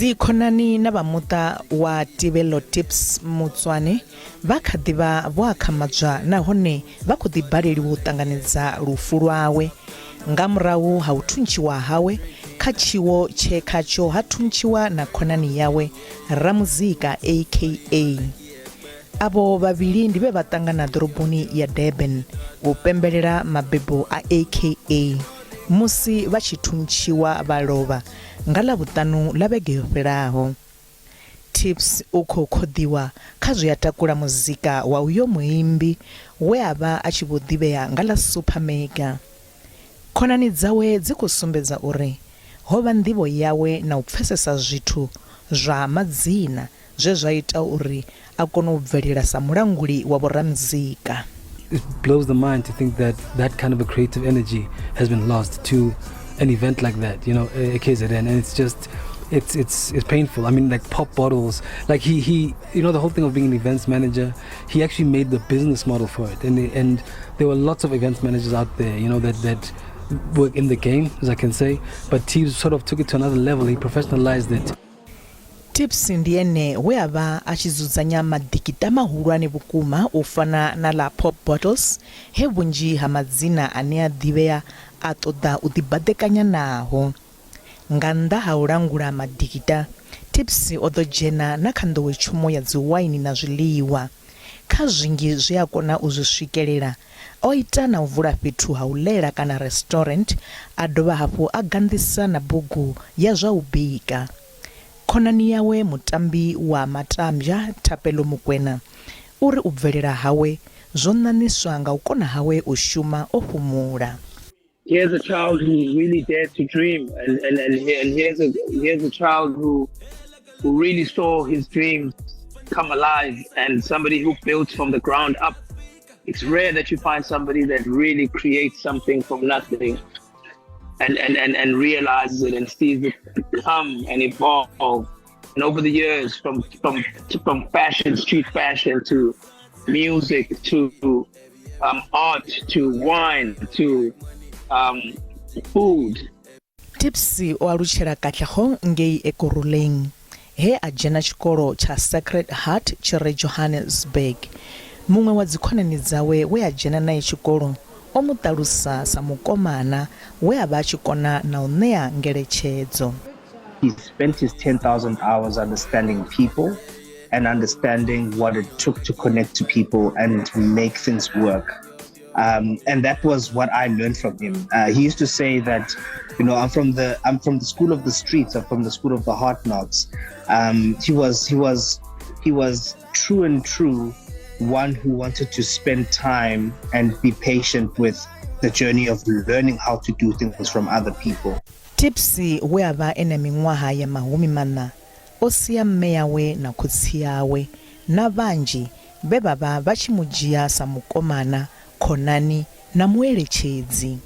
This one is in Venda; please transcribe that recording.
Dzikhonani na vha muṱa wa Tebello Tibz Motsoane vha kha ḓi vha vho akhamadzwa nahone vha khou ḓi baleliwa u ṱanganedza lufu lwawe nga murahu ha u thuntshiwa hawe kha tshiwo tshe khatsho ha thuntshiwa na khonani yawe ramuzika AKA. Avho vhavhili ndi vhe vha ṱangana ḓoroboni ya Durban u pembelela mabebo a AKA musi vha tshi thuntshiwa vha lovha nga Ḽavhuṱanu ḽa vhege yo fhelaho. Tibz u khou khoḓiwa kha zwe a takula muzika wa uyo muimbi we a vha a tshi vho ḓivhea nga ḽa Super Mega. Khonani dzawe dzi khou sumbedza uri ho vha nḓivho yawe na u pfesesa zwithu zwa madzina zwe zwa ita uri a kone u bvelela sa mulanguli wa vhoramuzika. It blows the mind to think that that kind of a creative energy has been lost to an event like that, a KZN, and it's just, it's painful. I mean, like Pop Bottles, like he, the whole thing of being an events manager, he actually made the business model for it, and there were lots of events managers out there that work in the game, as I can say, but Tibz sort of took it to another level. He professionalized it. Tibz ndi ene we a vha a tshi dzudzanya maḓikita mahulwane vhukuma u fana na ḽa Pop Bottles, he vhunzhi ha madzina ane a ḓivhea a ṱoḓa u ḓibaḓekanya naho. Nga nnḓa ha u langula maḓikita, Tibz o ḓo dzhena na kha nḓowetshumo ya dziwaini na zwiḽiwa. Kha zwinzhi zwe a kona u zwi swikelela, o ita na u vula fhethu ha u ḽela kana restaurant, a dovha hafhu a ganḓisa na bugu ya zwa u bika. Khonani yawe mutambi wa matambya Thapelo Mokoena uri u bvelela hawe zwo ṋaṋiswa nga u kona hawe u shuma o fhumula. Here's a child who really dared to dream, and here's a child who really saw his dreams come alive, and somebody who built from the ground up. It's rare that you find somebody that really creates something from nothing and realizes it and sees it become and evolve. And over the years, from fashion, street fashion, to music, to art, to wine, to food. Tibz o alutshela Katlehong ngei Ekurhuleni, he a dzhena tshikolo tsha Sacred Heart tshi re Johannesburg. Muṅwe wa dzikhonani dzawe we a dzhena nae tshikolo o mu ṱalusa sa mukomana we a vha a tshi kona na u ṋea ngeletshedzo. He spent his 10,000 hours understanding people and understanding what it took to connect to people and make things work. And that was what I learned from him. He used to say that I'm from the school of the streets. I'm from the school of the hard knocks. He was true and true, one who wanted to spend time and be patient with the journey of learning how to do things from other people. Tibz we a vha e na miṅwaha ya 40 o sia mme yawe na khotsi yawe na vhanzhi vhe vha vha vha tshi mu dzhia sa mukomana, khonani na mueletshedzi.